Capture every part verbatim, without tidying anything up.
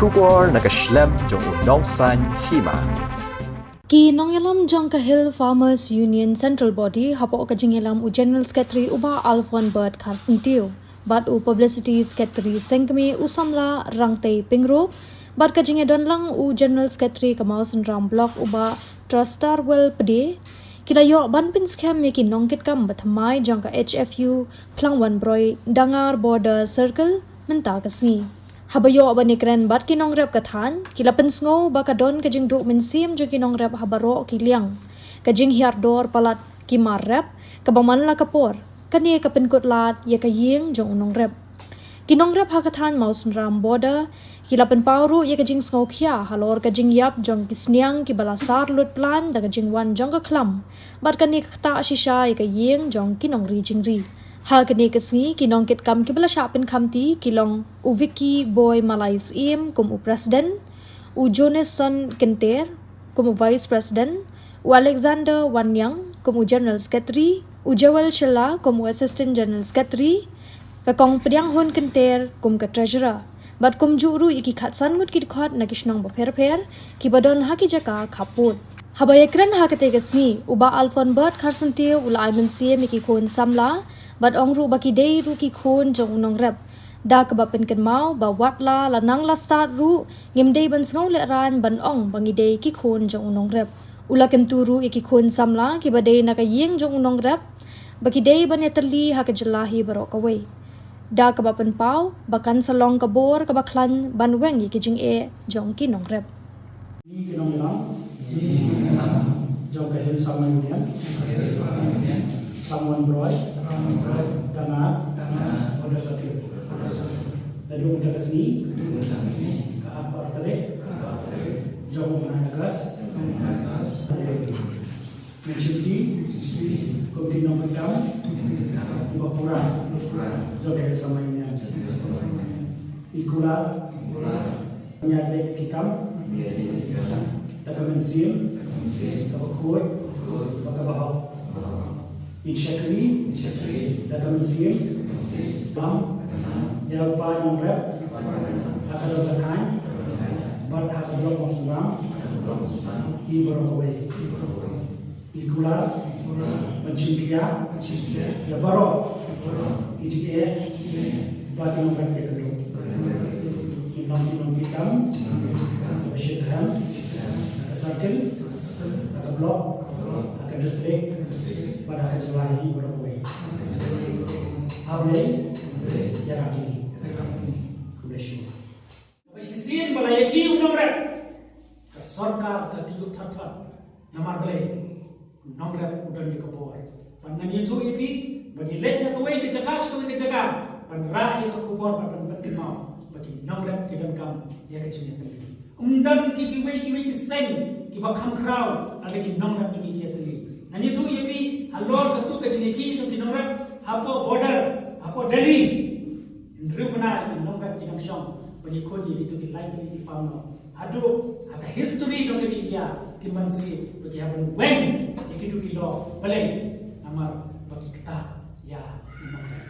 Khubor na ka shlem jong u nongsaiñ hima. Ki nongïalam jong ka Hill Farmers Union Central Body hapoh ka jingïalam u General Secretary u Bah Alphonse Bert Kharsyntiew bad u Publicity Secretary sengkmie u samla Rangtei Pyngrope bad ka jingïadon lang u General Secretary ka Mawsynram Block u Bah Trustarwell Pde ki la ïoh ban pynskhem ïa ki nongkitkam ba thymmai jong ka H F U Phlangwanbroi Dangar Border Circle mynta ka sngi. Haba ïoh ban ïakren bad ki nongrep ka thaiñ, ki la pynsngew ba ka don ka jingduh mynsiem jong ki nongrep ha baroh ki liang. Ka jinghiar dor palat ki mar rep, kaba man la ka por, kane ka pynkut lad ïa ka ïing jong u nongrep. Ki nongrep ha ka thaiñ Mawsynram Border ki la pynpaw ruh ïa ka jingsngewkhia halor ka jingïap jong ki sniang kiba la sar lut plan da ka jingwan jong ka khlam bad kane ka ktah shisha ïa ka ïing jong ki nongri jingri. Ha kane ka sngi ki nongkitkam kiba la shah pynkhamti ki long u Vicky Boy Malai Syiem kum u President, u Jonason Kynter kum u Vice President, u Alexander Wanniang kum u General Secretary, u Joel Shylla kum u Assistant General Secretary, ka Kong Pdianghun Kynter kum ka Treasurer bad kumjuh ruh ïa ki khatsan ngut ki dkhot na ki shnong bapher bapher kiba don ha ki jaka khappud. Haba ïakren ha katei ka sngi u Bah Alphonse Bert Kharsyntiew u la ai mynsiem ïa ki khun samla bad ong ruh ba ki dei ruh ki khun jong u nongrep. Da kaba pynkynmaw ba wat la la nang la stad ruh ngim dei ban sngew lehraiñ ban ong ba ngi dei ki khun jong u nongrep. U la kyntu ruh ïa ki khun samla kiba dei na ka ïing jong u nongrep ba ki dei ban ïatylli ha ka jylla hi baroh kawei. Da kaba pynpaw ba kan sa long ka bor kaba khlaiñ ban weng ïa ki jingeh jong ki nongrep. Ngi ki nongïalam jong ka Hill Farmers Union, Phlangwanbroi Dangar Border Circle. Naduh mynta ka sngi, ka arphew tarik jong u bnai August, ngi shim ki kum ki nongkitkam kiba pura jong ka Hill Farmers Union. Ngi kular ban ïaid leit ki kam da ka mynsiem kaba khuid bad kaba hok. Ngi shakri da ka mynsiem lam ïa u paid nongrep ha ka dong ka thaiñ bad ha ka block Mawsynram hi baroh kawei. Ngi kular ban shim khia ïa baroh ki jingeh ba ki nongrep ki kynduh. Ngi long ki nongkitkam kiba shitrhem ha ka circle, ha ka block, ha ka district bad ha ka jylla hi baroh kawei. Ha Blei ïarap ïa ngi. Khublei shibun. Ba shisien ba la ïa ki u nongrep, ka sorkar ka dei u thot thot. Namar balei? U nongrep u don ïa ka bor. Bad ngan ïathuh ïa phi ba ngi leit na kawei ka jaka sha kawei ka jaka ban rah ïa ka khubor bad ban pynkynmaw ba ki nongrep ki donkam ïa ka jingïatylli. Um don ki kiwei kiwei ki seng kiba kham khraw lada ki nongrep jong ngi ki ïatylli. Ngan ïathuh ïa phi halor katu ka jingïakhih jong ki nongrep hapoh border, hapoh Delhi. Hynriew bnai ki nongrep ki dang shong ban ïakhun ïa kito ki library ki farm law. Haduh ha ka history jong ka India ki mynsiem ba ki hap ban weng ïa kito ki law. Balei? Namar ba ki ktah ïa u nongrep.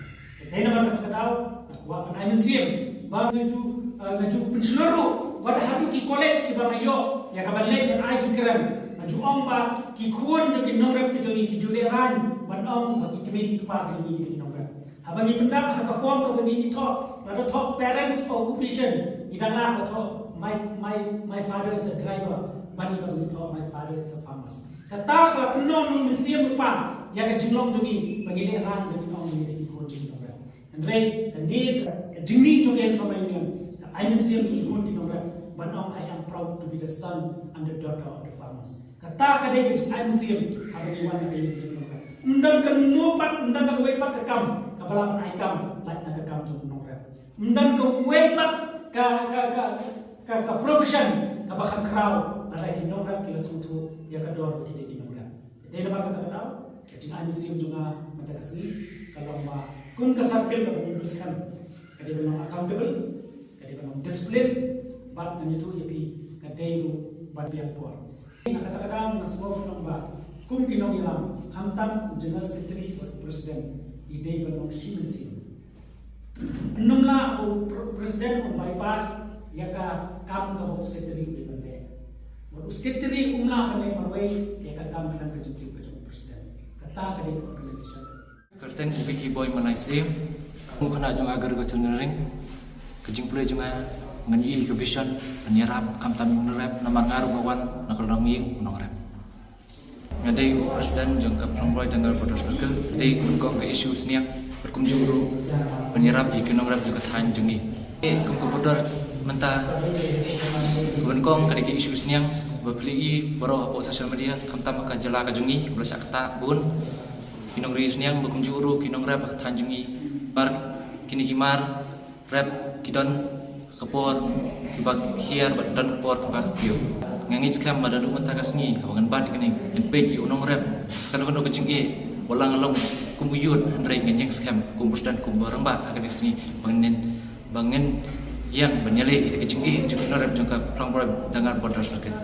Dei namar kata ka daw nga kwah ban ai mynsiem ba nga ju, eh, nga ju pynshlur ruh ba haduh ki college kiba nga ïoh ïa ka ban leit ban ai jingkren, nga ju ong ba ki khun jong ki nongrep ki jong ngi ki ju lehraiñ ban ong ba ki kmie ki kpa ki jong ngi ki nongrep. Haba ngi pyndap ha ka form kaba ngi thoh, lada thoh parents occupation, ngi dang lah ba thoh my, my, my father is a driver, ban ïa kaba ngi thoh my father is a farmer. Kata ka la pynlong nongmynsiem lypa ïa ka jinglong jong ngi ba ngi lehraiñ ba ngi ong ngi dei ki khun jong ki nongrep. Hynrei kane ka jingmih jong ka Hill Farmers Union ka ai mynsiem ïa ki khun ki nongrep ban ong I am proud to be the son and the daughter of the farmers. Kata ka dei ka jingai mynsiem haba ngi wan na ka ïing jong u nongrep. Ym don kano pat, ym don kawei pat ka kam kaba lah ban ai kam lait na ka kam jong u nongrep. Ym don kawei pat ka, ka, ka, ka, ka profession kaba kham khraw lada ki nongrep ki la sngewthuh ïa ka dor ba ki dei ki nongrep. Dei namar kata ka daw ka jingai mynsiem jong nga mynta ka sngi ka long ba kum ka circle kaba ngi lut skhem ka dei ban long accountable, ka dei ban long discipline, bad ngan ïathuh ïa phi ka dei ruh ban biang por. Ha kata ka daw nga sngew pynlong ba kum ki nongïalam, khamtam u General Secretary bad u President, ki dei ban long shi mynsiem. Ym lah u Pre-, President u bypass Ïa ka kam ka u secretary ki ban leh. Bad u secretary um lah ban leh marwei ïa ka kam khlem ka jingtip ka jong u president. Kata ka dei ka organization. Kyrteng u Vicky Boy Malai Syiem, u khynnah jong nga ka Ri Ka Chunring. Ka jingpule jong nga, ngan ïohi ka vision ban ïarap khamtam ïa u nongrep, namar nga ruh nga wan na ka lynnong ïing u nongrep. Nga dei u president jong ka Phlongboi Dangar Border Circle, dei ka ban kong ka issue sniang, bad kumjuh ruh ban ïarap ïa ki nongrep jong ka thaiñ jong ngi. Eh, kum ka border mynta ka ban kong ka dei ka issue sniang, ba phi ïohi baroh hapoh social media, khamtam ha ka jylla ka jong ngi, ba la shah ktah bun ki nongri sniang, ba kumjuh ruh ki nongrep ha ka thaiñ jong ngi. Mar kine ki mar rep ki don ka por kiba hiar bad don ka por kiba kiew. Nga ngeit skhem ba naduh mynta ka sngi haba ngan bat ïa kane, ngan peit ïa u nongrep kano kano ka jingeh, wat la nga long kum u youth, hynrei nga ïeng skhem kum u president, kum u rangbah ha kane ka sngi, ba ngin, ba ngin ïeng ban ïaleh ïa ka jingeh jong ki nongrep jong ka Phlongboi Dangar Border Circle.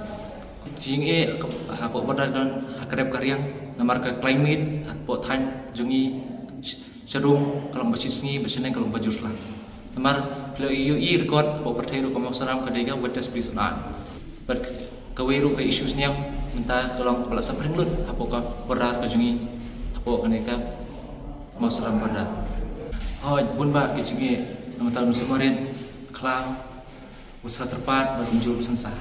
Jingeh hapoh border don ha ka rep ka riang, namar ka climate hapoh thaiñ jong ngi shadung ka long ba shit sngi, ba shaneng ka long ba jur sla. Namar phi la ïohi record hapoh pyrthei ruh ka Mawsaram ka dei ka wettest place on earth. Bad kawei ruh ka issue sniang mynta ka long ba la suffering lut hapoh ka border ka jong ngi, hapoh kane ka Mawsaram border. Hooid, bun bah ki jingeh, namar ta u sumar rit, khlaw, u sla tyrpad bad kumjuh u synsar.